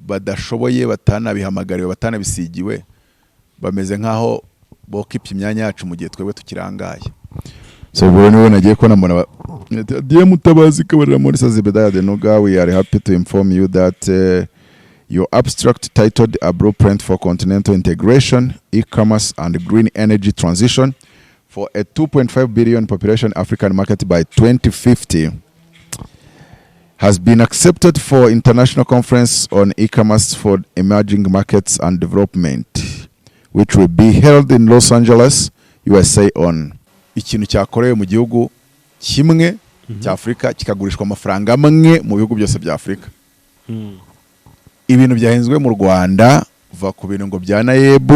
Badashoboye, batanabihamagariwe, batanabisigiwe, bameze nk'aho bokipye imyanya yacu mu gihe twebwe tukirangaye. So ubwo niwe nagiye kubona mbona "Dear Mutabazi Kabarira Maurice Zebediah Adenuga, we are happy to inform you that your abstract titled 'A Blueprint for Continental Integration, E-Commerce and Green Energy Transition for a 2.5 billion population African market by 2050' has been accepted for International Conference on E-Commerce for Emerging Markets and Development, which will be held in Los Angeles, USA on." Ikintu cyakorewe mu gihugu kimwe cya Afurika kikagurishwa amafaranga amwe mu bihugu byose bya Afurika. Ibintu byahenzwe mu Rwanda, uva ku bintu ngo bya NAEB,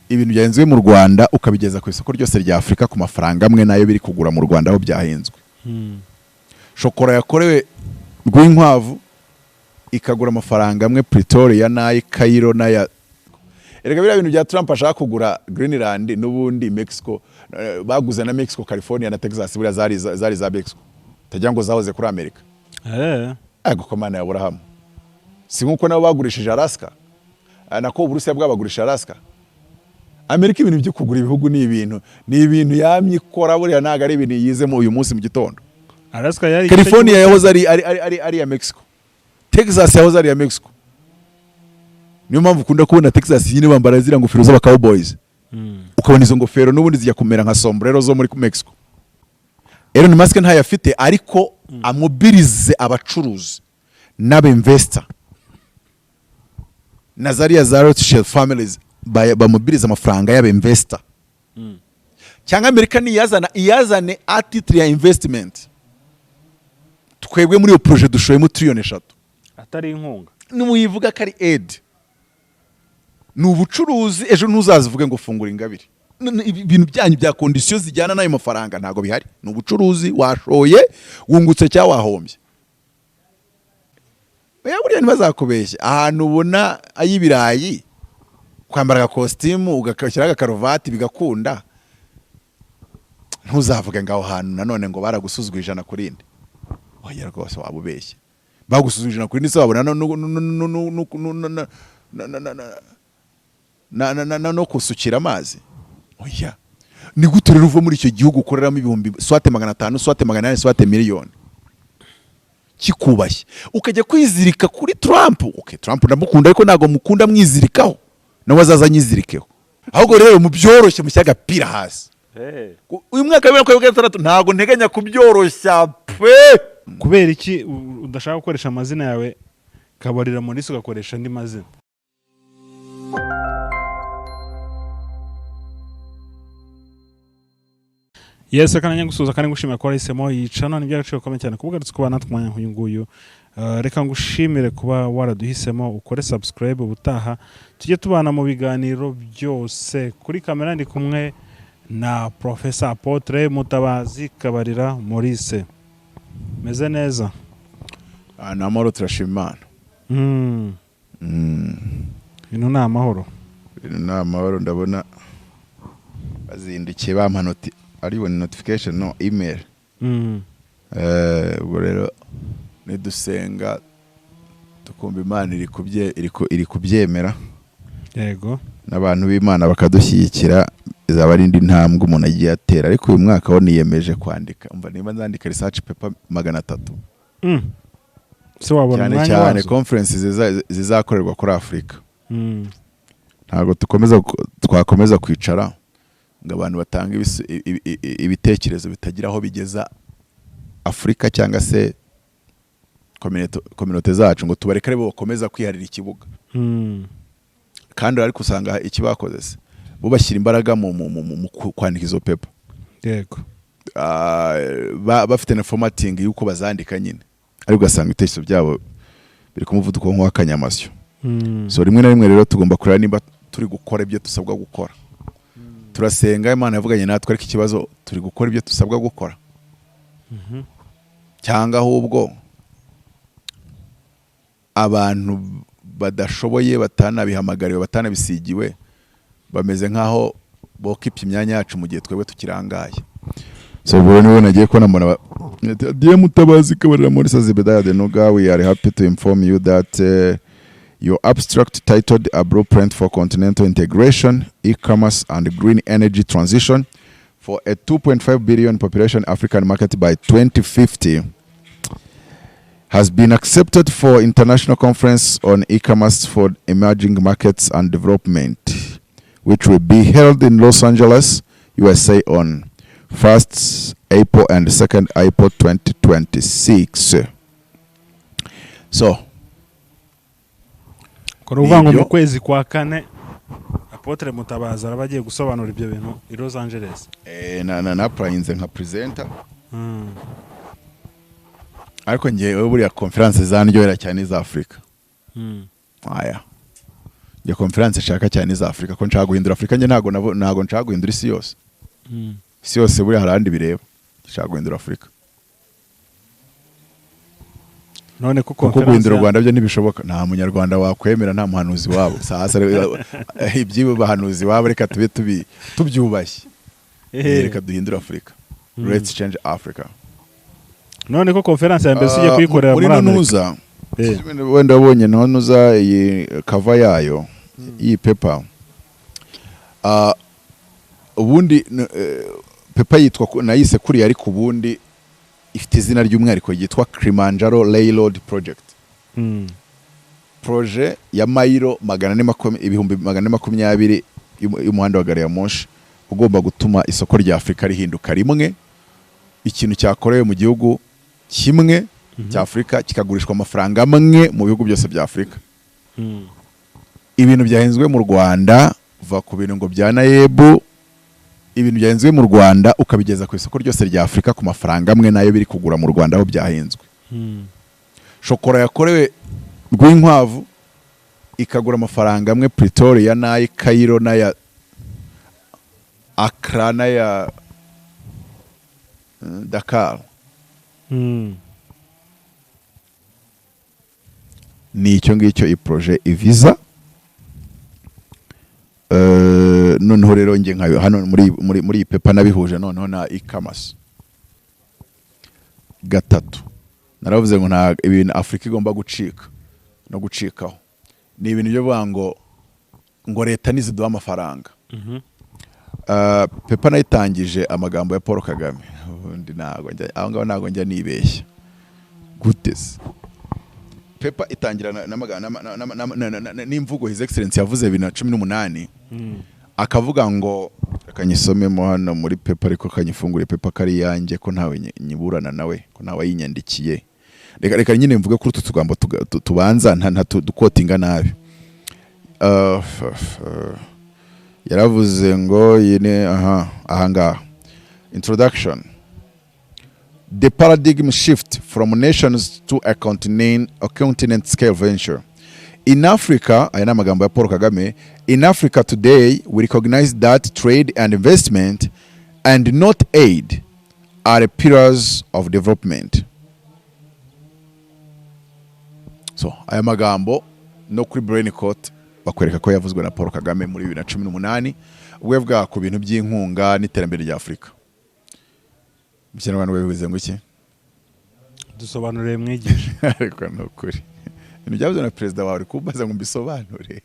ibintu byahenzwe mu Rwanda ukabigeza ku isoko ryose rya Afurika ku mafaranga amwe nayo biri kugura mu Rwanda aho byahenzwe. Shokora yakorewe Rwinkwavu ikagura amafaranga amwe Pretoria n'ay'i Cairo n'aya. Erega biriya bintu bya Trump ashaka kugura Greenland, n'ubundi Mexico, baguze na Mexico, California na Texas, buriya zari za Mexico, utagira ngo zahoze kuri Amerika. Ego ko Mana ya Aburahamu, si nkuko nabo bagurishije Alaska? Nako Uburusiya bwabagurishije Alaska. Amerika ibintu byo kugura ibihugu ni ibintu yamye ikora, buriya ntabwo ari ibintu yizemo uyu munsi mu gitondo. Alaska yari igice California cy'Uburusiya. yahoze ari iya Mexico, Texas yahoze ari iya Mexico. Niyo mpamvu ukunda kubona Texas nyine bambara ziriya ngofero z'aba cowboys. Ukabona izo ngofero n'ubundi zijya kumera nka sombrero zo muri Mexico. Elon Musk ntayo afite, ariko amobilize abacuruzi n'aba investor na zariya za Rothschild families, bamobilize amafaranga y'aba investor. Cyangwa Amerika niyazana, iyazane à titre ya investment. Twebwe muri iyo projet dushoyemo 3 trillion. Atari inkunga. Nimuyivuga ko ari aid, ni ubucuruzi. Ejo ntuzazivuge ngo fungura ingabire. Ibintu byanyu bya conditions zijyana n'ayo mafaranga ntabwo bihari. Ni ubucuruzi, washoye wungutse cyangwa wahombye. Oya, buriya ntibazakubeshye. Ahantu ubona ay'ibirayi, kwambara agakositimu ugashyiraho agakaruvati bigakunda, ntuzavuge ngo aho hantu nanone ngo baragusuzugura 100%. Oya rwose, waba ubeshye. Bagusuzugura 100% se wabona no kusukira amazi? Oya. Ni gute rero uva muri icyo gihugu ukoreramo ibihumbi soit 500, soit 800, soit miliyoni, kikubashye, ukajya kwizirika kuri Trump? Okay, Trump ndamukunda, ariko ntabwo mukunda mwizirikaho, nawe azaza anyizirikeho. Ahubwo rero mubyoroshye, mushyire agapira hasi. Uyu mwaka wa 2026 ntabwo nteganya kubyoroshya pe. Kubera iki udashaka gukoresha amazina yawe Kabarira Maurice, ugakoresha andi mazina? Yes, reka nanjye ngusuhuza kandi ngushimira ko wahisemo yica. Ni iby'agaciro gakomeye cyane kuba ugarutse kuba natwe umwanya nk'uyu nguyu. Reka ngushimire kuba waraduhisemo, ukore subscribe, ubutaha tujye tubana mu biganiro byose. Kuri kamera ndi kumwe na Professor Apotre Mutabazi Kabarira Maurice. Meze neza? Ah, ni amahoro, turashima Imana. Ibintu ni amahoro? Ibintu ni amahoro. Ndabona bazindukiye bampa ariyo ni notification, no email. Ubwo rero nidusenga tukumva Imana iri kubyemera n'abantu b'Imana bakadushyigikira, izaba ari indi ntambwe umuntu agiye atera. Ariko uyu mwaka wo niyemeje kwandika. Umva, niba nzandika research paper 300. Se wabona Cyane umwanya cyane wazo? Conference zizakorerwa kuri Afurika. Ntabwo twakomeza kwicara ngo abantu batange ibitekerezo bitagira aho bigeza Afurika cyangwa se communauté zacu, ngo tubareke aribo bakomeza kwiharira ikibuga. Kandi ariko usanga ikibakoze se bo bashyira imbaraga mu kwandika izo paper. Bafite na formatting y'uko bazandika nyine, ariko ugasanga ibitekerezo byabo biri ku muvuduko nk'uw'akanyamasyo. So rimwe na rimwe rero tugomba kureba niba turi gukora ibyo dusabwa gukora. Turasenga, Imana yavuganye natwe, ariko ikibazo, turi gukora ibyo dusabwa gukora cyangwa ahubwo abantu badashoboye, batanabihamagariwe, batanabisigiwe, bameze nk'aho bokipye imyanya yacu mu gihe twebwe tukirangaye? So ubwo niwe nagiye kubona mbona "Dear Mutabazi Kabarira Maurice Zebediah Adenuga, we are happy to inform you that "Your abstract titled 'A Blueprint for Continental Integration, E-commerce and Green Energy Transition for a 2.5 billion population African market by 2050' has been accepted for International Conference on E-commerce for Emerging Markets and Development, which will be held in Los Angeles, USA on 1st April and 2nd April 2026." So, Ko ni ukuvuga ngo Nibyo. mu kwezi kwa kane Apôtre Mutabazi araba agiye gusobanura ibyo bintu i Los Angeles. Na applyinze nka presenter, ariko ngewe buriya conference zandyohera cyane iza Afurika. Aya, njye conference nshaka cyane iza Afurika, ko nshaka guhindura Afurika. Njye ntago nshaka guhindura isi yose. Isi yose buriya hari ahandi bireba. Nshaka guhindura Afurika. None ko Kuko conference guhindura u Rwanda byo ntibishoboka, nta Munyarwanda wakwemera, nta muhanuzi wabo. Sasa rero, iby'ibo bahanuzi wabo reka tube tubyubashye. Reka duhindure Afurika. Let's change Africa. None ko conference ya mbere ujye kuyikorera muri muri Amerika? Nunuza wenda wabonye ntunuza iyi cover yayo, iyi paper. Ubundi paper yitwa nayise kuriya, ariko ubundi ifite izina ry'umwihariko ryitwa Kilimanjaro Railroad Project. Projet ya mayiro 420,000 y'umuhanda wa gari ya moshi ugomba gutuma isoko rya Afurika rihinduka rimwe, ikintu cyakorewe mu gihugu kimwe cya Afurika kikagurishwa amafaranga amwe mu bihugu byose bya Afurika. Ibintu byahenzwe mu Rwanda, va ku bintu ngo bya NAEB, ibintu byahenzwe mu Rwanda ukabigeza ku isoko ryose rya Afurika ku mafaranga amwe nayo biri kugura mu Rwanda aho byahenzwe. Shokora yakorewe Rwinkwavu ikagura amafaranga amwe Pretoria n'ay Cairo n'aya Accra n'aya Dakar. Ni icyo ngicyo iyi projet iviza. Noneho rero njye nka hano muri iyi paper nabihuje noneho na e-commerce. Gatatu, naravuze ngo nta ibintu Afurika igomba gucika no gucikaho ni ibintu byo kuvuga ngo leta niziduha amafaranga. Paper nayitangije amagambo ya Paul Kagame. Ubundi ntago njya aho ngaho, ntago njya nibeshya. Gute se? Paper itangira n'imvugo His Excellence yavuze 2018, akavuga ngo, reka nyisomemo hano muri paper, ariko kanyifungure paper kari iyanjye, ko ntawe nyiburana nawe, ko ntawe yinyandikiye. Reka nyine mvuge kuri utu tugambo tubanza nta duquotinga nabi. Yaravuze ngo iyi ni aha ahangaha, introduction: "The paradigm shift from nations to a continent scale venture in Africa." Aya ni amagambo ya Paul Kagame. "In Africa today, we recognize that trade and investment, and not aid, are pillars of development." So aya magambo no kuri brain court bakwereka ko yavuzwe na Paul Kagame muri 2018, ubwo yavugaga ku bintu by'inkunga n'iterambere rya Afurika. Mu Kinyarwanda bivuze ngo iki? Dusobanurire, mwigisha. Ariko ni ukuri, ibintu byavuzwe na perezida wawe uri kumbaza ngo mbisobanure?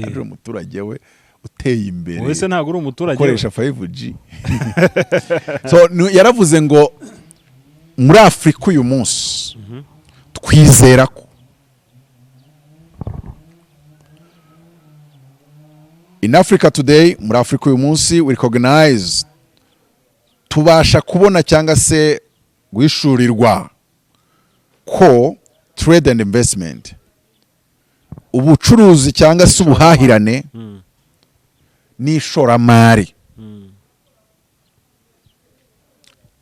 Ari umuturage we uteye imbere. Wowe se ntabwo uri umuturage? Ukoresha 5G. So yaravuze ngo muri Afurika uyu munsi twizera ko, in Africa today, muri Afurika uyu munsi, we recognize, tubasha kubona cyangwa se guhishurirwa ko trade and investment, ubucuruzi cyangwa se ubuhahirane n'ishoramari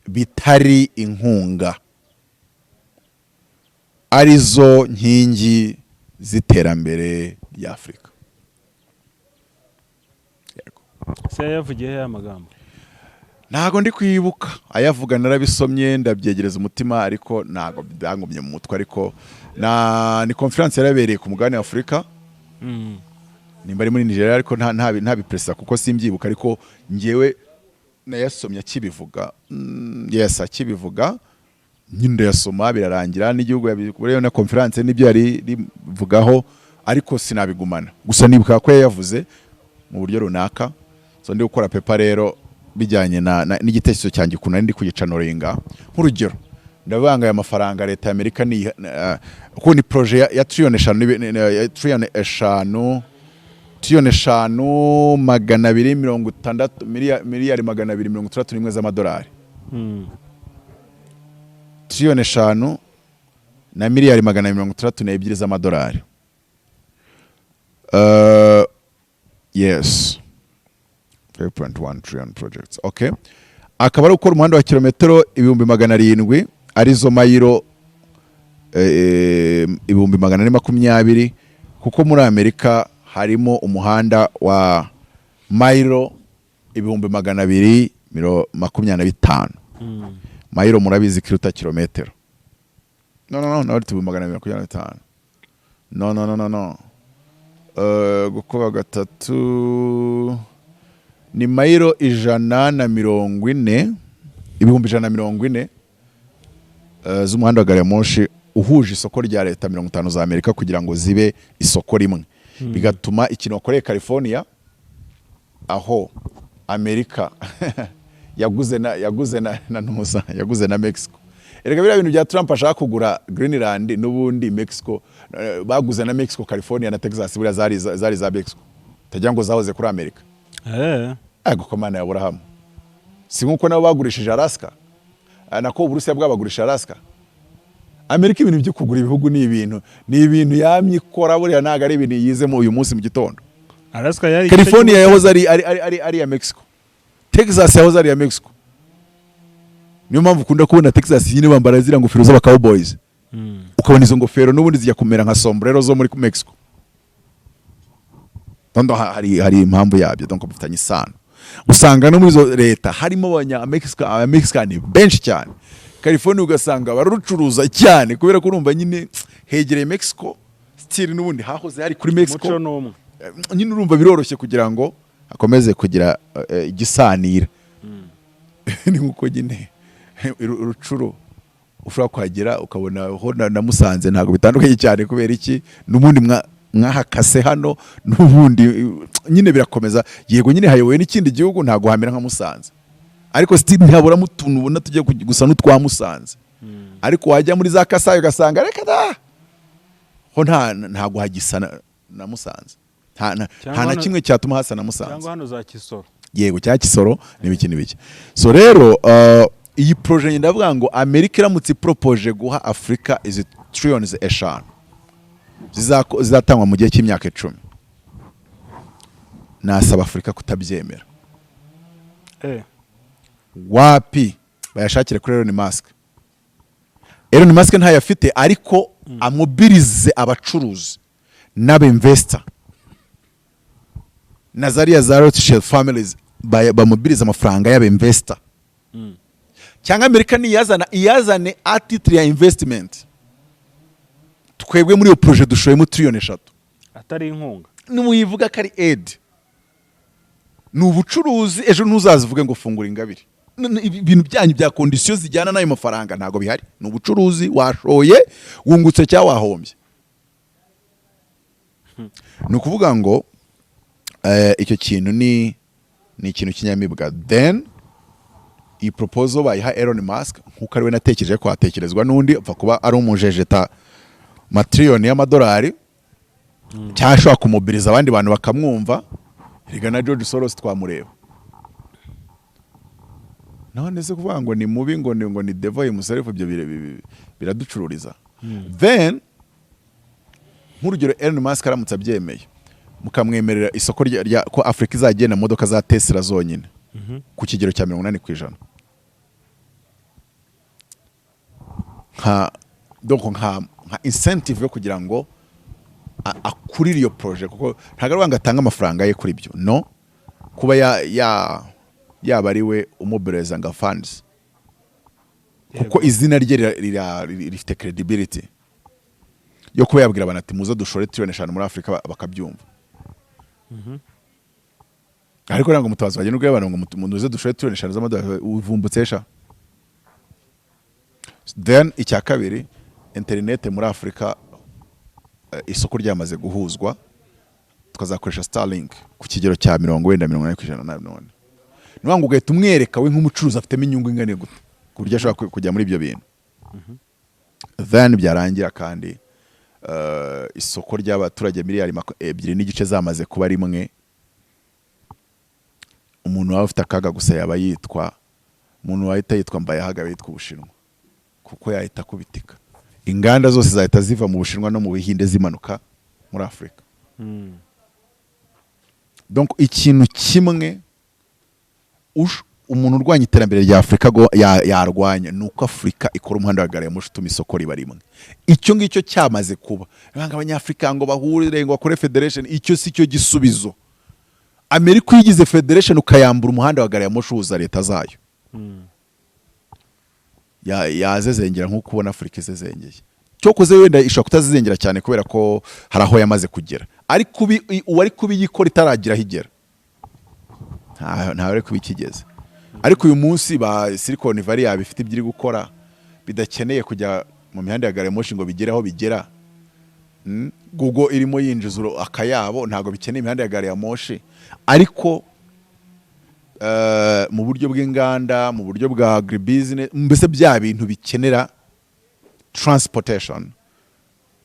bitari inkunga, arizo nkingi z'iterambere rya Afurika. Yego. Se yavugiye he aya magambo? Ntago ndi kwibuka ayavuga, narabisomye ndabyegereza umutima, ariko ntago byangumye mu mutwe. Ariko ni conference yarabereye ku mugabane wa Afurika, nimba ari muri Nigeria, ariko nta ntabipresa kuko simbyibuka. Ariko ngewe nayasomye akibivuga. Yes, akibivuga nyine ndayasoma birarangira, n'igihugu yabikoreyeho na conference n'ibyo yari rivugaho. Ariko sinabigumana, gusa nibuka ko yayavuze mu buryo runaka. So ndi gukora paper rero bijyanye na n'igitekerezo cyanjye, ukuntu nari ndi kugichannelinga. Nk'urugero, ndavuga ngo aya mafaranga leta ya Amerika ni kuko ni projet ya trillion 5 ya trillion 5, trillion 5 260 miliyari 261 z'amadolari. Trillion 5 na miliyari 262 z'amadolari. Yes, 5.1 trillion projects. Okay, akaba ari gukora umuhanda wa kilometero 700,000, arizo mayiro 420,000, kuko muri Amerika harimo umuhanda wa mayiro 225,000. Mayiro murabizi ko iruta kilometero. No, no, no, nawe 225,000. No, no, no, no, no. Gukuba gatatu ni mayiro 140, 140,000 z'umuhanda wa gari ya moshi uhuje isoko rya leta 50 za Amerika kugira ngo zibe isoko rimwe, bigatuma ikintu wakoreye California, aho Amerika yaguze na ntuza, yaguze na Mexico. Erega biriya bintu bya Trump ashaka kugura Greenland, n'ubundi Mexico, baguze na Mexico, California na Texas buriya zari za Mexico, utagira ngo zahoze kuri Amerika. Ego ko Mana ya Aburahamu, si nkuko nabo bagurishije Alaska? Nako Uburusiya bwabagurishije Alaska. Amerika ibintu byo kugura ibihugu ni ibintu yamye ikora, buriya ntabwo ari ibintu yizemo uyu munsi mu gitondo. Alaska yari igice California yahoze ari iya Mexico, Texas yahoze ari iya Mexico. Niyo mpamvu ukunda kubona Texas nyine bambara ziriya ngofero z'aba cowboys. Ukabona izo ngofero n'ubundi zijya kumera nka sombrero zo muri Mexico. Donc hari impamvu yabyo, donc bifitanye isano. Usanga no muri izo leta harimo abanya Mexico, aba Mexican benshi cyane. California ugasanga bararucuruza cyane kubera ko urumva nyine hegereye Mexico, still n'ubundi hahoze hari kuri Mexico. Umuco ni umwe. Nyine urumva biroroshye kugira ngo hakomeze kugira igisanira. Ni nkuko nyine Rucuru ushobora kuhagera ukabona ho na Musanze ntabwo bitandukanye cyane. Kubera iki? N'ubundi mwahakase hano, n'ubundi nyine birakomeza. Yego nyine hayobowe n'ikindi gihugu, ntabwo hamera nka Musanze, ariko still ntihaburamo utuntu ubona tugiye gusa n'utwa Musanze. Ariko wajya muri za Kasayi ugasanga reka da, ho ntabwo hagisa na Musanze, nta Cyangwa nta na kimwe cyatuma hasa na Musanze. Cyangwa hano za Kisoro. Yego, cya Kisoro n'ibiki n'ibiki. So rero iyi projet njye ndavuga ngo Amerika iramutse ipropoje guha Afurika izi trillions 5 zizatangwa mu gihe cy'imyaka 10, nasaba Afurika kutabyemera. Wapi, bayashakire kuri Elon Musk. Elon Musk ntayafite, ariko amobilize abacuruzi n'aba investor na zariya za Rothschild families, bamobilize amafaranga y'aba investor. Cyangwa Amerika niyazana, iyazane à titre ya investment. Twebwe muri iyo projet dushoyemo trillion 3. Atari inkunga. Nimuyivuga ko ari aid, ni ubucuruzi. Ejo ntuzazivuge ngo fungura ingabire. Ibintu byanyu bya conditions zijyana n'ayo mafaranga ntabwo bihari. Ni ubucuruzi, washoye wungutse cyangwa wahombye. Ni ukuvuga ngo icyo kintu ni ikintu kinyamibwa. Then iyi proposal bayiha Elon Musk, nkuko ariwe natekereje ko hatekerezwa n'undi apfa kuba ari umujejeta matiriyoni y'amadolari, cyangwa ashobora kumobiliza abandi bantu bakamwumva. Erega na George Soros twamureba. None se kuvuga ngo ni mubi, ngo ni devil himself, ibyo biraducururiza. Then nk'urugero, Elon Musk aramutse abyemeye, mukamwemerera isoko rya ko Afurika izagenda mu modoka za Tesla zonyine ku kigero cya 80%, donc nka incentive yo kugira ngo akurire iyo projet, kuko ntabwo ari ngo atange amafaranga ye kuri ibyo, no kuba ya yaba ari we umobiliza nga funds, kuko izina rye rifite credibility yo kuba yabwira abantu ati: "Muze dushore trillion 5 muri Afurika," bakabyumva. Ariko ntabwo Mutabazi wagenda ubwira abantu ngo muze dushore trillion 5 z'amadolari, uvumbutse sha. Then icya kabiri, interinete muri Afurika. isoko ryamaze guhuzwa, tukazakoresha Starlink ku kigero cya mirongo wenda 80%. Na none ni ngo ugahita umwereka we nk'umucuruzi afitemo inyungu ingana gute ku buryo ashobora kujya muri ibyo bintu. Then byarangira kandi isoko ry'abaturage miliyari 2.5 zamaze kuba rimwe. Umuntu waba ufite akaga gusa yaba yitwa umuntu wahita yitwa Mbayahaga, yitwa Ubushinwa, kuko yahita akubitika inganda zose zahita ziva mu Bushinwa no mu Buhinde zimanuka muri Afurika. Donc ikintu kimwe umuntu urwanya iterambere rya Afurika yarwanya ni uko Afurika ikora umuhanda wa gari ya moshi utuma isoko riba rimwe. Icyo ngicyo cyamaze kuba, banga Abanyafurika ngo bahurire ngo bakore federation, icyo si cyo gisubizo. Amerika uyigize federation ukayambura umuhanda wa gari ya moshi uhuza leta zayo, yazezengera nk'uko ubona Afurika izezengeye. Cyokoze wenda ishobora kutazizengera cyane kubera ko hari aho yamaze kugera, ariko uwari kubiyikora itaragira aho igera ntawe ari kubikigeze. Ariko uyu munsi ba Silicon Valley yaba ifite ibyo iri gukora bidakeneye kujya mu mihanda ya gari ya moshi ngo bigere aho bigera. Google irimo yinjiza akayabo, ntabwo bikeneye imihanda ya gari ya moshi. Ariko mu buryo bw'inganda, mu buryo bwa agribusiness, mbese bya bintu bikenera transportation,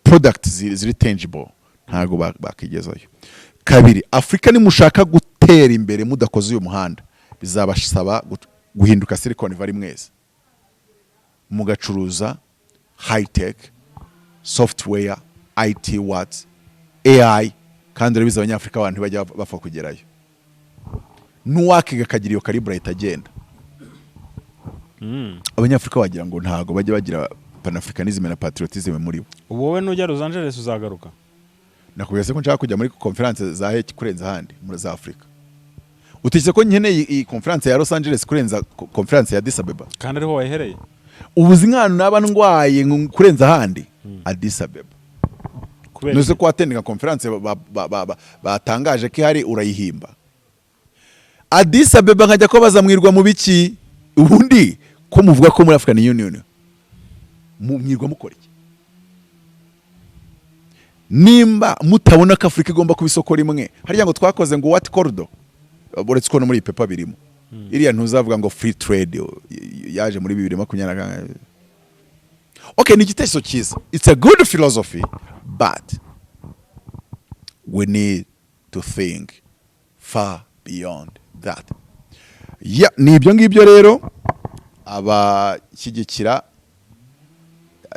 product ziri tangible, ntabwo bakigezayo. Kabiri, Afurika nimushaka gutera imbere mudakoze uyu muhanda, bizabasaba guhinduka Silicon Valley mwese, mugacuruza high tech software, IT, what, AI. Kandi urabizi, Abanyafurika abantu ntibajya bapfa kugerayo. N'uwakiga akagira iyo calibre ahita agenda. Abanyafurika wagira ngo ntabwo bajya bagira panafricanism na patriotism muri bo. Ubu wowe nujya Los Angeles uzagaruka? Nakubwiye se ko nshaka kujya muri conference za he kurenza ahandi muri za Afurika? Utekereza ko nkeneye iyi conference ya Los Angeles kurenza conference ya Addis Abeba? Kandi ariho wayihereye. Ubu nk'ahantu naba ndwaye kurenza ahandi, Addis Abeba. Kubera Nuze iki? ko attendinga conference batangaje ko ihari, urayihimba. Addis Abeba nkajya ko bazamwirwa mu biki? Ubundi ko muvuga ko muri African Union mwirwa mukora iki nimba mutabona ko Afurika igomba kuba isoko rimwe? Harya ngo twakoze ngo what corridor? Uretse ko no muri iyi paper birimo, iriya ntuzavuga ngo free trade yaje muri 2024. Okay, ni igitekerezo cyiza, it's a good philosophy, but we need to think far beyond that. Yeah, ni ibyo ngibyo rero. Abashyigikira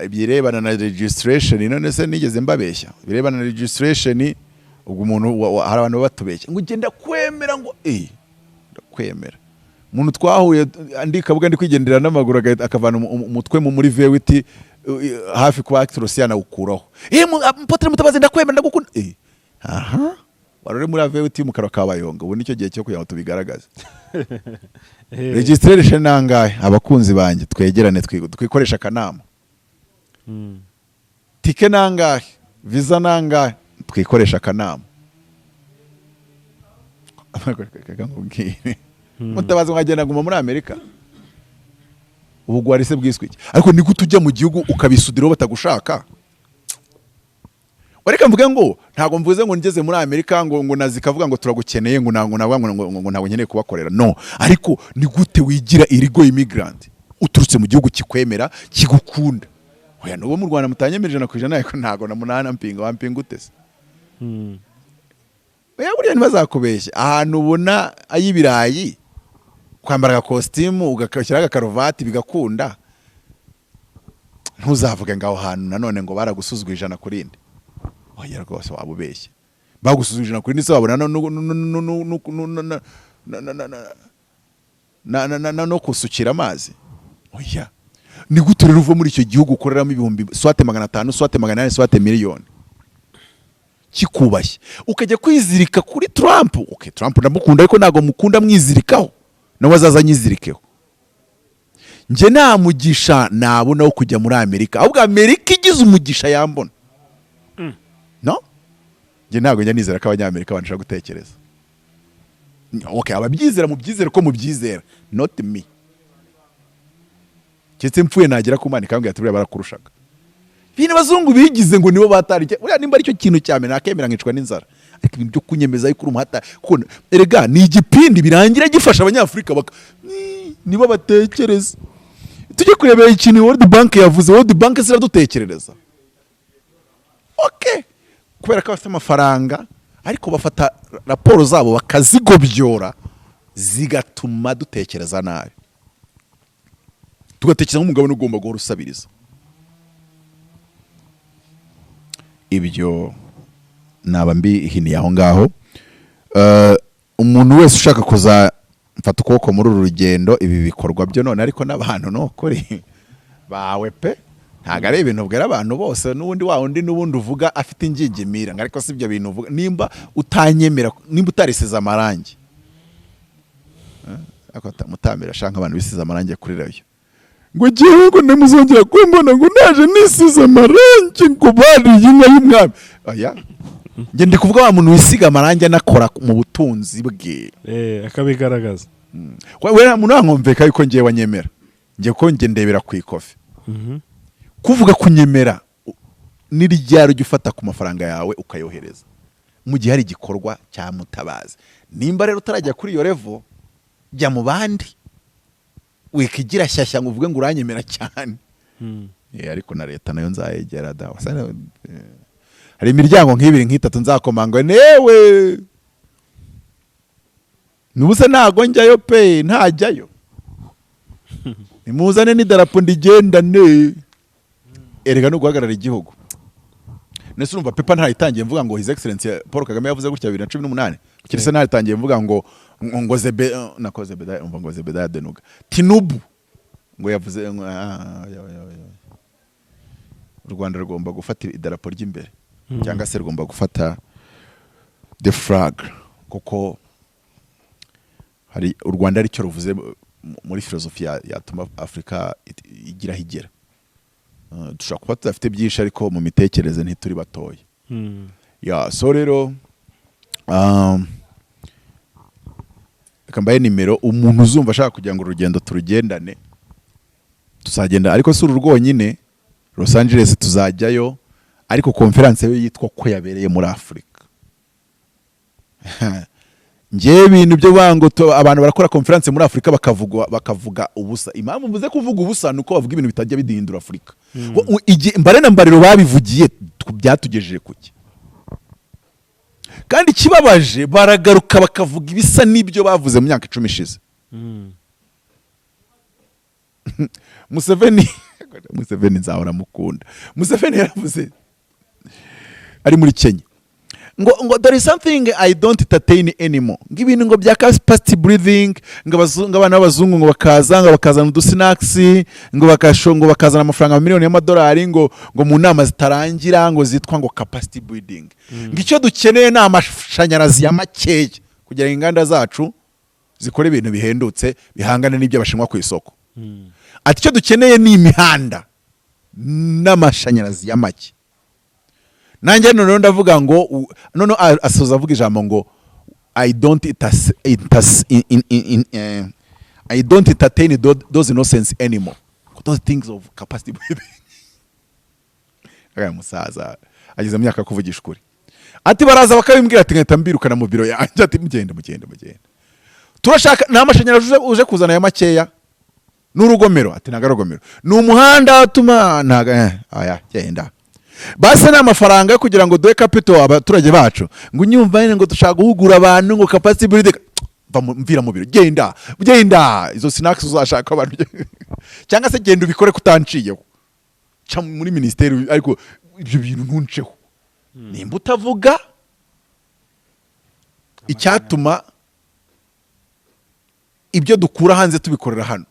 ibirebana na registration, none se nigeze mbabeshya? Ibirebana na registration, ubwo umuntu hari abantu baba batubeshya ngo ugenda kwemera ngo ndakwemera. Umuntu twahuye andi kabuga ndi kwigendera n'amaguru, agahita akavana umutwe muri V8 hafi kuba Actros yanawukuraho. Apotre Mutabazi, ndakwemera, ndagukunda. Aha wari uri muri V8 y'umukara wa Kabayonga. Ubu nicyo gihe cyo kugira ngo tubigaragaze. Registration nangahe? Abakunzi banjye, twegerane, twikoresha akanama. Tike nangahe? Visa nangahe? Twikoresha akanama. Reka nkubwire, Mutabazi, nkagenda nguma muri Amerika, ubugwari se bwiswe iki? Ariko ni gute ujya mu gihugu ukabisudiraho batagushaka? Reka mvuge ngo ntabwo mvuze ngo ngeze muri Amerika ngo nazi ikavuga ngo turagukeneye, ngo ntabwo navuga ngo ntabwo nkeneye kubakorera, no. Ariko ni gute wigira illegal immigrant uturutse mu gihugu kikwemera, kigukunda? Oya, nubo mu Rwanda mutanyemera 100%, ariko ntabwo na munana mpinga. Wampinga ute se? Oya, buriya ntibazakubeshye. Ahantu ubona ay'ibirayi, kwambara agakositimu ugashyiraho agakaruvati bigakunda, ntuzavuge ngo aho hantu nanone ngo baragusuzugura 100%. Oya rwose, waba ubeshye. Bagusuzugura 100% se wabona no kusukira amazi? Oya. Ni gute rero uva muri icyo gihugu ukoreramo ibihumbi soit 500, soit 800, soit miliyoni, kikubashye, ukajya kwizirika kuri Trump? Okay, Trump ndamukunda, ariko ntabwo mukunda mwizirikaho, nawe azaza anyizirikeho. Njye nta mugisha nabona wo kujya muri Amerika, ahubwo Amerika igize umugisha yambona. No njye ntabwo njya nizera ko Abanyamerika banshaka gutekereza. Okay, ababyizera mubyizere ko mubyizera, not me. Keretse mpfuye nagera ku Mana ikambwira ati buriya barakurushaga. Ibintu abazungu bigize ngo nibo batari, buriya nimba aricyo kintu cya mbere nakemera nkicwa n'inzara, ariko ibintu byo kunyemeza yuko uri umuhatari, kuko erega ni igipindi, birangira gifasha Abanyafurika nibo batekereza. Tujye kurebera ikintu World Bank yavuze. World Bank ziradutekerereza, okay, kubera ko bafite amafaranga, ariko bafata raporo zabo bakazigobyora, zigatuma dutekereza nabi, tugatekereza nk'umugabane ugomba guhora usabiriza. Ibyo naba mbihiniye aho ngaho. Umuntu wese ushaka kuzamfata ukuboko muri uru rugendo, ibi bikorwa byo none, ariko n'abantu ni ukuri bawe pe, ntabwo ari ibintu ubwira abantu bose. N'ubundi wa wundi n'ubundi uvuga afite ingingimira ngo ariko si ibyo bintu uvuga, nimba utanyemera, nimba utarisize amarangi. Ariko mutamira ashaka abantu bisize amarangi kuri rayo, ngo gihugu ntimuzongera kumbona ngo naje nisize amarangi, ngo bariye inka y'umwami. Oya, njye ndi kuvuga wa muntu wisiga amarangi anakora mu butunzi bwe. Akabigaragaza. We nta muntu wankumvika yuko ngewe wanyemera, njye ko njye ndebera ku ikofi. Kuvuga kunyemera ni ryari ujya ufata ku mafaranga yawe ukayohereza mu gihe hari igikorwa cya Mutabazi? Nimba rero utarajya kuri iyo level, jya mu bandi, wikigira shyashya ngo uvuge ngo uranyemera cyane. Ariko na leta nayo nzayegera da. Hari imiryango nk'ibiri, nk'itatu nzakomanga newe nubuse ntago njyayo pe, ntajyayo. Nimuzane n'idarapo ndigendane. Erega no guhagarara igihugu. Nese urumva paper ntayitangiye mvuga ngo His Excellency Paul Kagame yavuze gutya 2018? Kuki se ntayitangiye mvuga ngo Zebe nako Zebeda, umva ngo Zebeda Denuga Tinubu ngo yavuze ngo ah, ya, ya, ya. U Rwanda rugomba gufata idarapo ry'imbere, cyangwa se rugomba gufata the flag, kuko hari u Rwanda aricyo ruvuze muri filozofi yatuma Afurika igira aho igera. Dushobora kuba tudafite byinshi, ariko mu mitekerereze ntituri batoya. Ya, so rero reka mbahe nimero umuntu uzumva ashaka kugira ngo urugendo turugendane. Tuzagenda, ariko si uru rwonyine. Los Angeles tuzajyayo, ariko conference yo yitwa ko yabereye muri Afurika. Njyewe ibintu byo kuvuga ngo abantu barakora conference muri Afurika bakavuga ubusa. Impamvu mvuze kuvuga ubusa ni uko bavuga ibintu bitajya bidihindura Afurika. Mbare na mbariro babivugiye byatugejeje kuki? Kandi ikibabaje, baragaruka bakavuga ibisa n'ibyo bavuze mu myaka 10 ishize. Museveni nzahora mukunda. Museveni yaravuze ari muri Kenya ngo "There is something I don't entertain anymore," ngo ibintu ngo bya capacity building, ngo abana b'abazungu ngo bakaza, ngo bakazana udusnacks, ngo bakasho, ngo bakazana amafaranga miliyoni y'amadolari, ngo mu nama zitarangira, ngo zitwa ngo capacity building, ngo icyo dukeneye ni amashanyarazi ya makeya kugira ngo inganda zacu zikore ibintu bihendutse bihangane n'ibyo Abashinwa ku isoko. Ati icyo dukeneye ni imihanda n'amashanyarazi ya make. Nanjye noneho ndavuga ngo noneho asoza avuga ijambo ngo "I don't entertain those nonsense anymore, those things of capacity building." Aya musaza ageze mu myaka yo kuvugisha ukuri. Ati baraza bakabimbwira, ati nkahita mbirukana mu biro yanjye, ati mugende, mugende, mugende, turashaka ni amashanyarazi uje kuzana ya makeya n'urugomero. Ati ntabwo ari urugomero, ni umuhanda utuma ntabwo aya genda. Base ni amafaranga yo kugira ngo duhe capital abaturage bacu, ngo unyumva nyine ngo dushaka guhugura abantu ngo capacity building. Mvira mu biro, genda, genda, izo snacks uzashaka abantu, cyangwa se genda ubikore kutanciyeho, ca muri minisiteri, ariko ibyo bintu ntunceho. Nimba utavuga icyatuma ibyo dukura hanze tubikorera hano,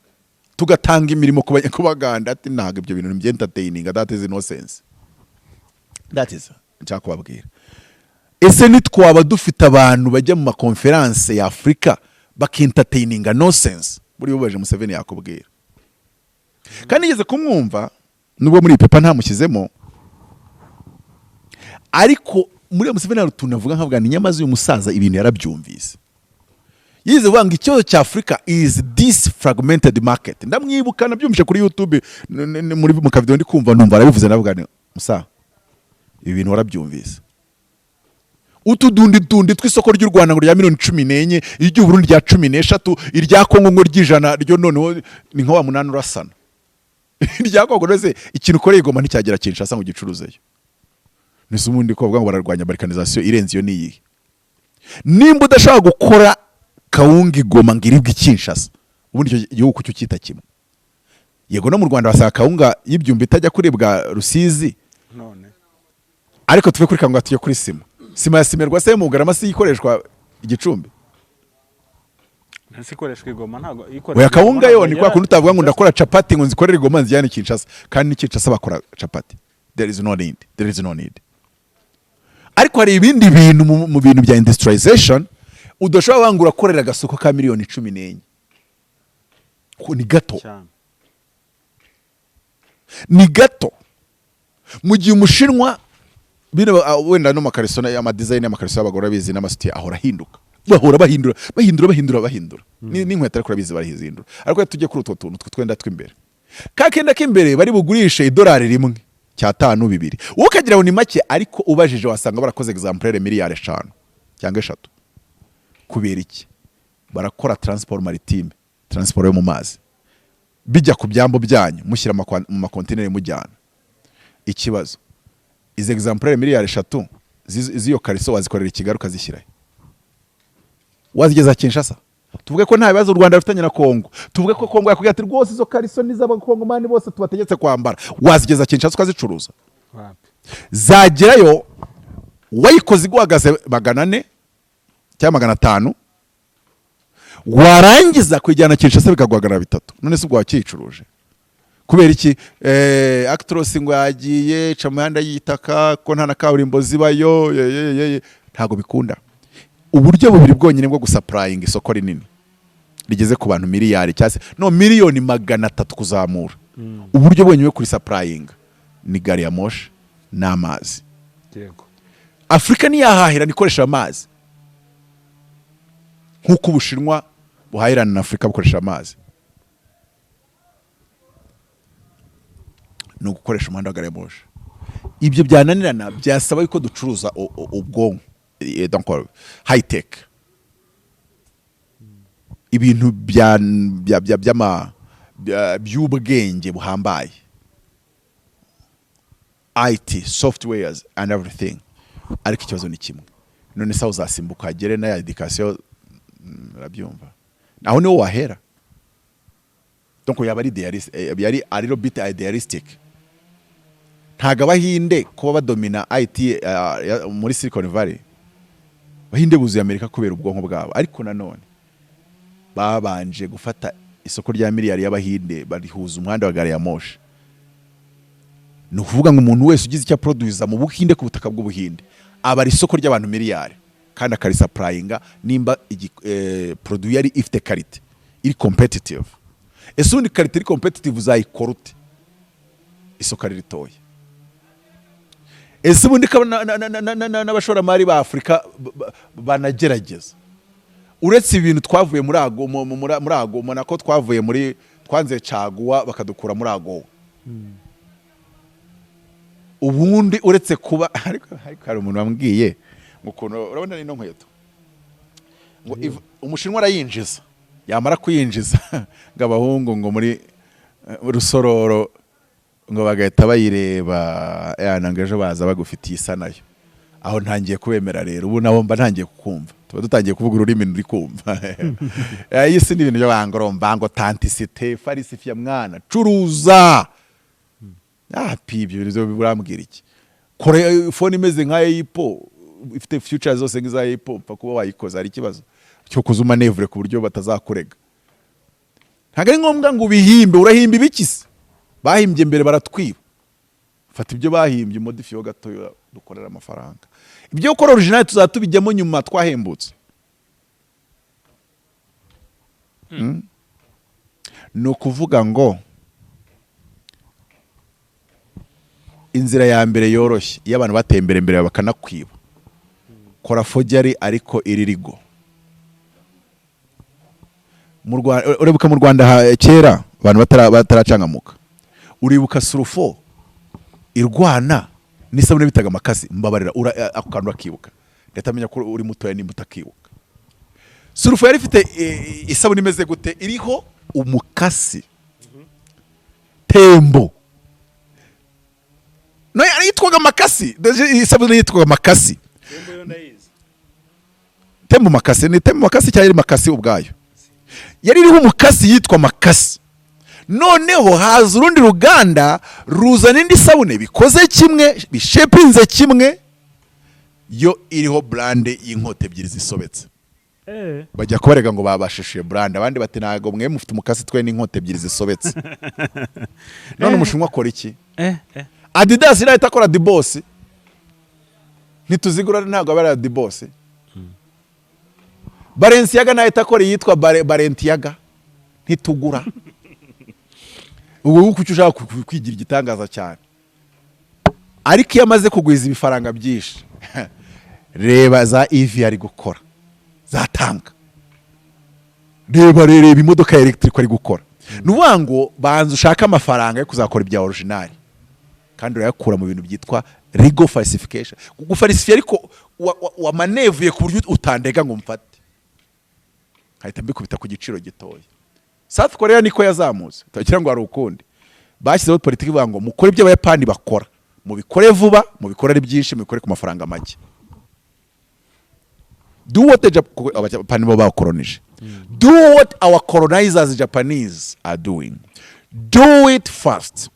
tugatanga imirimo ku Baganda, ati ntabwo ibyo bintu ni entertaining, that is nonsense. That is nshaka kubabwira. Ese nitwaba dufite abantu bajya mu makonferanse ya Afurika bakentertaininga nonsense? Buriya ubaje Museveni yakubwira. Kandi nigeze kumwumva, nubwo muri iyi paper ntamushyizemo, ariko muri Museveni hari utuntu avuga nkavuga ni nyamaze uyu musaza ibintu yarabyumvise. Yize kuvuga ngo ikibazo cya Afurika is this fragmented market. Ndamwibuka nabyumvise kuri YouTube muri mu kavideo ndi kumva, numva arabivuze, ndavuga nti Musa, ibi bintu warabyumvise? Utudundi dundi tw'isoko ry'u Rwanda ngo rya miliyoni 14, iry'Uburundi rya 13, irya Kongo ngo ry'ijana ryo noneho ni nka wa munani urasana. Irya Kongo rwose, ikintu ukoreye i Goma nticyagera Kinshasa ngo ugicuruzeyo. Nese ubundi ko bavuga ngo bararwanya balkanisation, irenze iyo niyihe? Nimba udashobora gukora kawunga i Goma ngo iribwe i Kinshasa, ubundi icyo gihugu kucyo cyita kimwe? Yego, no mu Rwanda basanga kawunga y'ibyumba itajya kuribwa Rusizi. None? Ariko tuve kuri kawunga tujye kuri sima. Sima ya Cimerwa se mu Bugarama si ikoreshwa Igicumbi? Ntasi ikoreshwa i Goma, ntabwo ikoreshwa Oya. i Goma. Kawunga yo Ntabwo ni kwa igera kundi utavuga ngo ndakora capati ngo nzikorere i Goma nzijyane Kinshasa, kandi ni Kinshasa bakora capati. There is no need, there is no need. Ariko hari ibindi bintu mu bintu bya industrialization udashobora kuvuga ngo urakorera agasoko ka miliyoni 14, ko ni gato. Cyane. Ni gato. Mu gihe Umushinwa bino wenda no makariso, amadesign y'amakariso y'abagore abizi n'amasutiye ahora ahinduka, bahora bahindura, bahindura, bahindura, bahindura. N'inkweto ariko urabizi barahizindura. Ariko iyo tujye kuri utwo tuntu twenda tw'imbere, ka kenda k'imbere bari bugurishe idolari rimwe cyatanu bibiri, wowe ukagira ngo ni make, ariko ubajije wasanga barakoze exemplaire miliyari 5 cyangwa 3. Kubera iki? Barakora transport maritime, transport yo mu mazi, bijya ku byambu byanyu, mushyira mu makontineri mujyana. Ikibazo, izi exemplaire miliyari 3 z'iyo kariso wazikorera i Kigali ukazishyirayo, wazigeza Kinshasa? Tuvuge ko nta bibazo u Rwanda rufitanye na Kongo, tuvuge ko Kongo yakubwira ati: "Rwose izo kariso ni iz'Abakongomani bose tubategetse kwambara." Wazigeza Kinshasa ukazicuruza? Wapi. Zagerayo wayikoze iguhagaze 400 cyangwa 500, warangiza kuyijyana Kinshasa bikaguhagarara bitatu. None se ubwo wakiyicuruje? Kubera iki? Actros ngo yagiye ica mu mihanda y'itaka, ko nta na kaburimbo zibayo. Ye, ye, ye, ye. Ntabwo bikunda. Uburyo bubiri bwonyine bwo gusupplyinga isoko rinini rigeze ku bantu miliyari cyangwa se no miliyoni 300 kuzamura, uburyo bwonyine bwo kurisupplyinga ni gari ya moshi n'amazi. Afurika ntiyahahirana ikoresha amazi nk'uko Ubushinwa buhahirana na Afurika bukoresha amazi. Ni ugukoresha umuhanda wa gari ya moshi. Ibyo byananirana, byasaba yuko ducuruza ubwonko, donc high tech, ibintu bya bya bya by'ama by'ubwenge buhambaye, IT softwares and everything. Ariko ikibazo ni kimwe: none se aho uzasimbuka hagere na ya education? Urabyumva, aho niho wahera. Donc yaba ari idealist, yari a little bit idealistic. Ntago Abahinde kuba badomina IT muri Silicon Valley, Abahinde buzuye Amerika kubera ubwonko bwabo, ariko nanone babanje gufata isoko rya miliyari y'Abahinde barihuza umuhanda wa gari ya moshi. Ni ukuvuga ngo umuntu wese ugize icyo aproduza mu Buhinde, ku butaka bw'Ubuhinde, aba ari isoko ry'abantu miliyari kandi akarisupplyinga nimba produit yari ifite qualité iri competitive. Ese ubundi qualité iri competitive uzayikora ute isoko ari ritoya? Ese ubundi ko n'abashoramari ba Afurika banagerageza, uretse ibintu twavuye muri ago muri ago, ubona ko twavuye muri, twanze caguwa bakadukura muri ago. Ubundi uretse kuba ariko hari umuntu wambwiye ngo ukuntu urabona ino nkweto, ngo Umushinwa arayinjiza, yamara kuyinjiza ngo abahungu ngo muri Rusororo ngo bagahita bayireba yana, ngo ejo baza bagufitiye isa nayo. Aho ntangiye kubemera rero, ubu nabo mba ntangiye kukumva, tuba dutangiye kuvuga ururimi ruri kumva. Iyi si ni ibintu byo bangoromba ngo authenticité falsifié. Mwana, curuza. Pi ibyo bintu burambwira iki? Kora phone imeze nka Apple, ifite features zose nk'iza Apple, upfa kuba wayikoze. Hari ikibazo cyo kuza umanevure ku buryo batazakurega. Ntabwo ari ngombwa ngo ubihimbe. Urahimba ibiki se? Bahimbye mbere baratwiba. Fata ibyo bahimbye, umodifiye gato, dukorera amafaranga. Ibyo gukora original tuzaba tubijyamo nyuma twahembutse. Ni ukuvuga ngo inzira ya mbere yoroshye, iyo abantu bateye imbere mbere bakanakwiba, kora forgery ariko iri legal. Mu Rwanda, uribuka mu Rwanda kera abantu bataracangamuka, uribuka surufo? Irwana n'isabune bitaga Makasi. Mbabarira, ako kantu urakibuka? Ndahita amenya ko uri mutoya nimba utakibuka. Sulfo yari ifite isabune imeze gute? Iriho umukasi Tembo. No yari yitwaga Makasi. Isabune yitwaga Makasi. Tembo Makasi, ni Tembo Makasi cyangwa yari Makasi ubwayo? Yari iriho umukasi, yitwa Makasi. Noneho haza urundi ruganda ruzana indi sabune bikoze kimwe, bishepinze kimwe, yo iriho brand y'inkota ebyiri zisobetse. Bajya kubarega ngo babashishuye brand. Abandi bati: "Ntabwo mwe mufite umukasi, twe n'inkota ebyiri zisobetse." None umushinwa akora iki? Adidas irahita akora Dibos, ntituzigura, ntabwo aba ari Adibos. Balenciaga nahita akora iyitwa Balentiaga, ntitugura. Ubu kuki ushaka kwigira igitangaza cyane? Ariko iyo amaze kugwiza ibifaranga byinshi, reba za EV ari gukora, zatanga, reba reba imodoka ya electric ari gukora. Ni ukuvuga ngo banza ushake amafaranga yo kuzakora ibya original, kandi urayakura mu bintu byitwa legal falsification. Gufalsifiya ariko wamanevuye ku buryo utandega ngo mfate, nkahita mbikubita ku giciro gitoya. South Korea niko yazamutse, utagira ngo hari ukundi. Bashyizeho politiki ivuga ngo mukore ibyo Abayapani bakora, mubikore vuba, mubikore ari byinshi, mubikore ku mafaranga make. Do what the kuko Abayapani bo bakoronije. Do what our colonizers Japanese are doing: do it fast,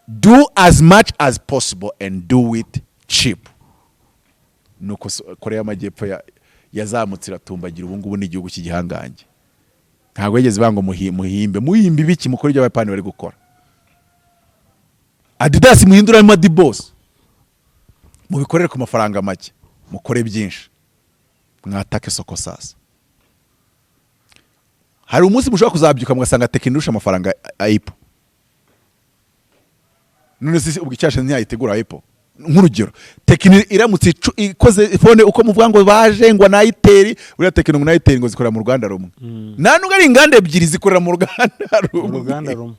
do as much as possible and do it cheap. Nuko Korea y'Amajyepfo yazamutse, iratumbagira, ubu ngubu ni igihugu cy'igihangange. Ntabwo yigeze banga ngo muhimbe, muhimbe ibiki? Mukora ibyo Abayapani bari gukora. Adidas muhinduramo Adibos, mubikorere ku mafaranga make, mukore byinshi, mwatake soko. Sasa hari umunsi mushobora kuzabyuka mugasanga Tecno irusha amafaranga Apple. None se ubwo icyasha ntiyayitegura Apple? Nk'urugero, Tecno iramutse ikoze phone uko muvuga ngo baje ngo na Itel, buriya Tecno ngo na Itel ngo zikorera mu ruganda rumwe. Nta nubwo ari inganda ebyiri, zikorera mu ruganda rumwe. Mu ruganda rumwe.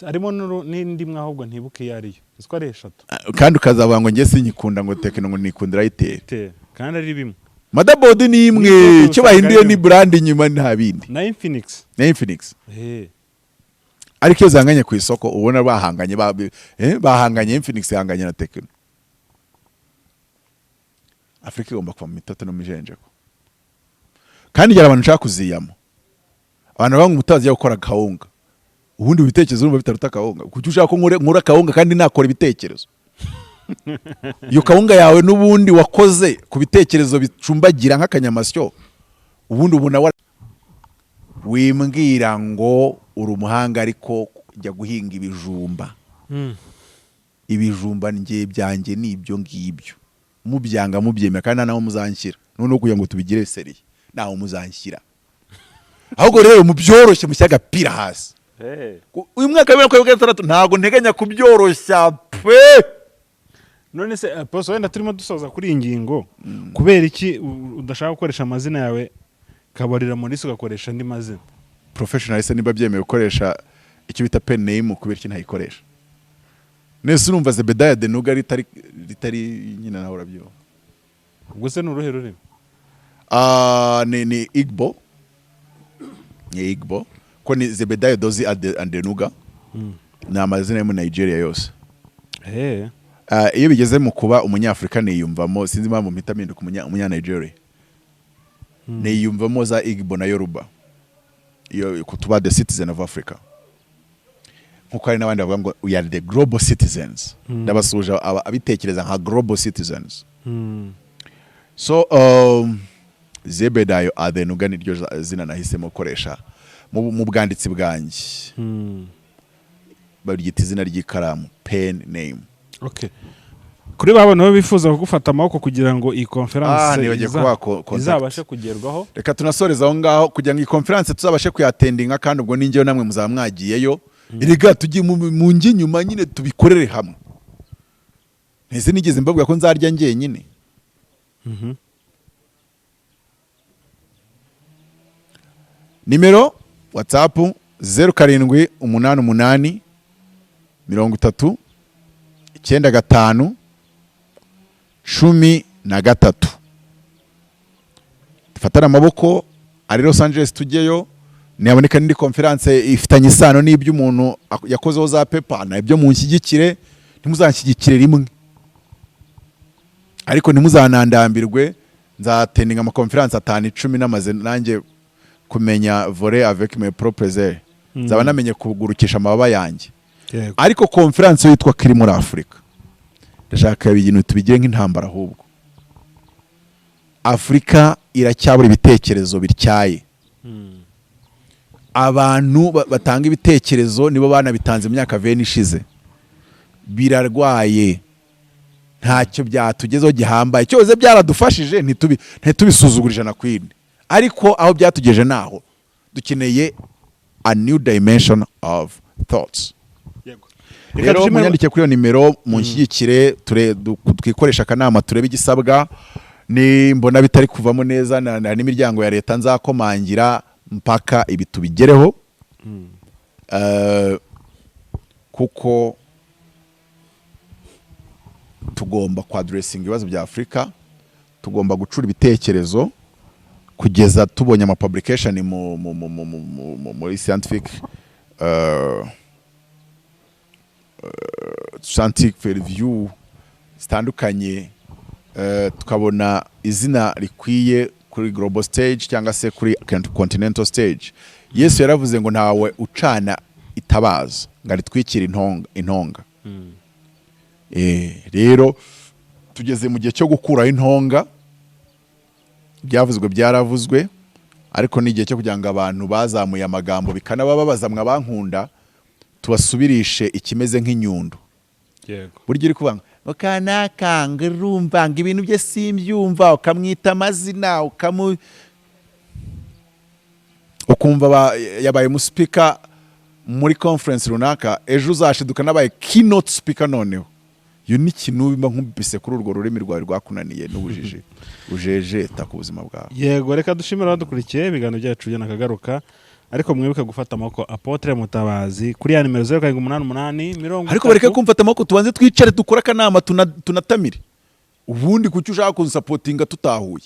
Harimo n'indi imwe ahubwo ntibuke iyo ariyo, uzi ko ari eshatu. Kandi ukazavuga ngo njye sinyikunda ngo Tecno, ngo nikundira Itel. Te, kandi ari bimwe. Motherboard ni imwe. Ni icyo usanga bahinduye ari ni bimwe. Brand inyuma, nta bindi. Na Infinix. Na Infinix. Ariko iyo zihanganye ku isoko ubona bahanganye, bahanganye, Infinix ihanganye na Tecno. Afurika igomba kuva mu mitoto no mu mijenjeko. Kandi igihe abantu nshaka kuziyamo, abantu bavuga ngo umutazi gukora kawunga, ubundi ibitekerezo urumva bitaruta kawunga? Kuki ushaka ko nkora kawunga kandi nakora ibitekerezo? Iyo kawunga yawe n'ubundi wakoze ku bitekerezo bicumbagira nk'akanyamasyo, ubundi ubona wimbwira ngo uri umuhanga, ariko jya guhinga ibijumba. Ibijumba njye byanjye ni ibyo ngibyo, mubyanga mubyemera, kandi nta naho muzanshyira. Noneho kugira ngo tubigire sérieux, ntaho muzanshyira. Ahubwo rero mubyoroshye, mushyire agapira hasi. Uyu mwaka wa 2026 ntabwo nteganya kubyoroshya pe. None se Apostle, wenda turimo dusoza kuri iyi ngingo, kubera iki udashaka gukoresha amazina yawe Kabarira Maurice, ugakoresha andi mazina? Professional se niba byemewe gukoresha icyo bita pen name, kubera iki ntayikoresha? Nese urumva Zebedaya Denuga ritari nyine, nawe urabyumva. Ubwo se ni uruhe rurimi? Ah, ni Igbo, ni Igbo, ko ni Zebedayo Dozi Adenuga, ni amazina yo muri Nigeria yose. Ah, iyo bigeze mu kuba umunyafurika niyumvamo, sinzi impamvu mpita mpinduka umunya Nigeria, niyumvamo za Igbo na Yoruba. Iyo tuba the citizen of Africa, nkuko hari n'abandi bavuga ngo we are the global citizens. Ndabasuhuje abitekereza nka global citizens. So Zebedayo Adenuga niryo zina nahisemo gukoresha mu bwanditsi bwanjye. Baryita izina ry'ikaramu, pen name. Okay. Kuri ba bantu baba bifuza kugufata amaboko kugira ngo iyi Ah, conference nibagiwe kubaha contact. izabashe kugerwaho. Reka tunasoreze aho ngaho kugira ngo iyi conference tuzabashe kuyattendinga, kandi ubwo ninjyewe namwe muzaba mwagiyeyo. Erega tujye mu njye inyuma nyine, tubikorere hamwe. Ntese nigeze mbabwira ko nzarya njyenyine? Nimero WhatsApp 0788. 30 95 13. Dufatane amaboko, ari Los Angeles tujyeyo, niyaboneka n'indi conference ifitanye isano n'ibyo umuntu yakozeho za paper, nabyo munshyigikire. Ntimuzanshyigikire rimwe, ariko ntimuzanandambirwe. Nzaattendinga amaconference atanu, 10, namaze nanjye kumenya voler avec mes propres ailes, nzaba namenye kugurukisha amababa yanjye. Ariko conference yo yitwa kiri muri Afurika, ndashaka ibintu tubigire nk'intambara. Ahubwo Afurika iracyabura ibitekerezo bityaye. Abantu batanga ibitekerezo nibo banabitanze mu myaka 20 ishize, birarwaye, ntacyo byatugezeho gihambaye. Cyose byaradufashije, ntitubisuzugure 100%, ariko aho byatugeje naho dukeneye a new dimension of thoughts. Reka Rero dushimire- munyandike kuri iyo nimero, munshyigikire, twikoreshe akanama, turebe igisabwa. Nimbona bitari kuvamo neza n'imiryango ya leta nzakomangira mpaka ibi tubigereho. Kuko tugomba kwaddressinga ibibazo bya Afurika, tugomba gucura ibitekerezo kugeza tubonye ama publication muri scientific review zitandukanye, tukabona izina rikwiye kuri global stage cyangwa se kuri continental stage. Yesu yaravuze ngo ntawe ucana itabaza ngo aritwikire intonga. Rero tugeze mu gihe cyo gukuraho intonga. Byavuzwe byaravuzwe, ariko ni igihe cyo kugira ngo abantu bazamuye amagambo bikanabababaza, mwabankunda, tubasubirishe ikimeze nk'inyundo. Burya uri kuvuga ngo kanaka, ngo urumva ngo ibintu bye simbyumva, ukamwita amazina, ukumva yabaye umuspeaker muri conference runaka, ejo uzashiduka nabaye keynote speaker. Noneho iyo ni ikintu mba nkubise kuri urwo rurimi rwawe rwakunaniye n'ubujiji ujejeta ku buzima bwawe. Yego, reka dushimire abadukurikiye. Ibiganiro byacu byanakagaruka, ariko mwibuke gufata amaboko Apôtre Mutabazi kuri ya nimero 0788 30. Ariko bareke kumfata amaboko, tubanze twicare, dukore akanama, tunatamire. Ubundi kuki ushaka kunsupportinga tutahuye?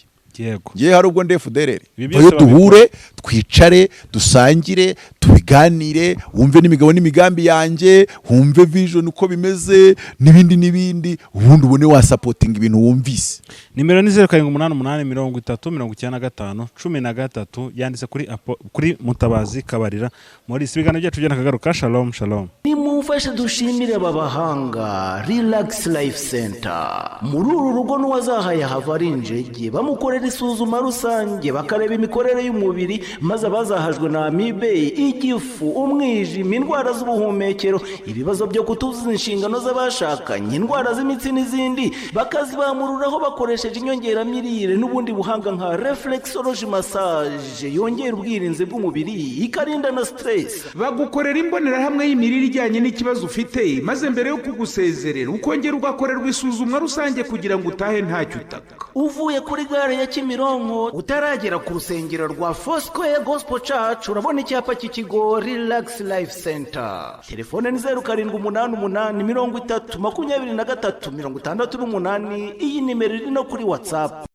Ngewe hari ubwo ndi FDLR. Ibi byose Vayo duhure, twicare, dusangire, tubiganire, wumve n'imigabo n'imigambi yanjye, wumve vision uko bimeze n'ibindi n'ibindi, ubundi ubone wasupportinga ibintu wumvise. Nimero ni 0788 30 95 13, yanditse kuri Mutabazi Kabarira Maurice. Ibiganiro byacu byanakagaruka. Shalom, shalom. Nimumfashe dushimire aba bahanga, Relax Life Center. Muri uru rugo n'uwazahaye hava ari injege, bamukorera isuzuma rusange, bakareba imikorere y'umubiri, maze abazahajwe na amibe, igifu, umwijima, indwara z'ubuhumekero, ibibazo byo kutuzuza inshingano z'abashakanye, indwara z'imitsi n'izindi, bakazibamururaho bakoresheje inyongeramirire n'ubundi buhanga nka reflexology massage, yongera ubwirinzi bw'umubiri, ikarinda na stress. Bagukorera imbonerahamwe y'imirire ijyanye n'ikibazo ufite, maze mbere yo kugusezerera ukongera ugakorerwa isuzumwa rusange kugira ngo utahe ntacyo utaka. Uvuye kuri gare ya Kimironko, utaragera ku rusengero rwa Foursquare Gospel Church, urabona icyapa cy'ikigo Relax Life Center. Telefone ni 0788 30 23 68. Iyi nimero iri no kuri WhatsApp.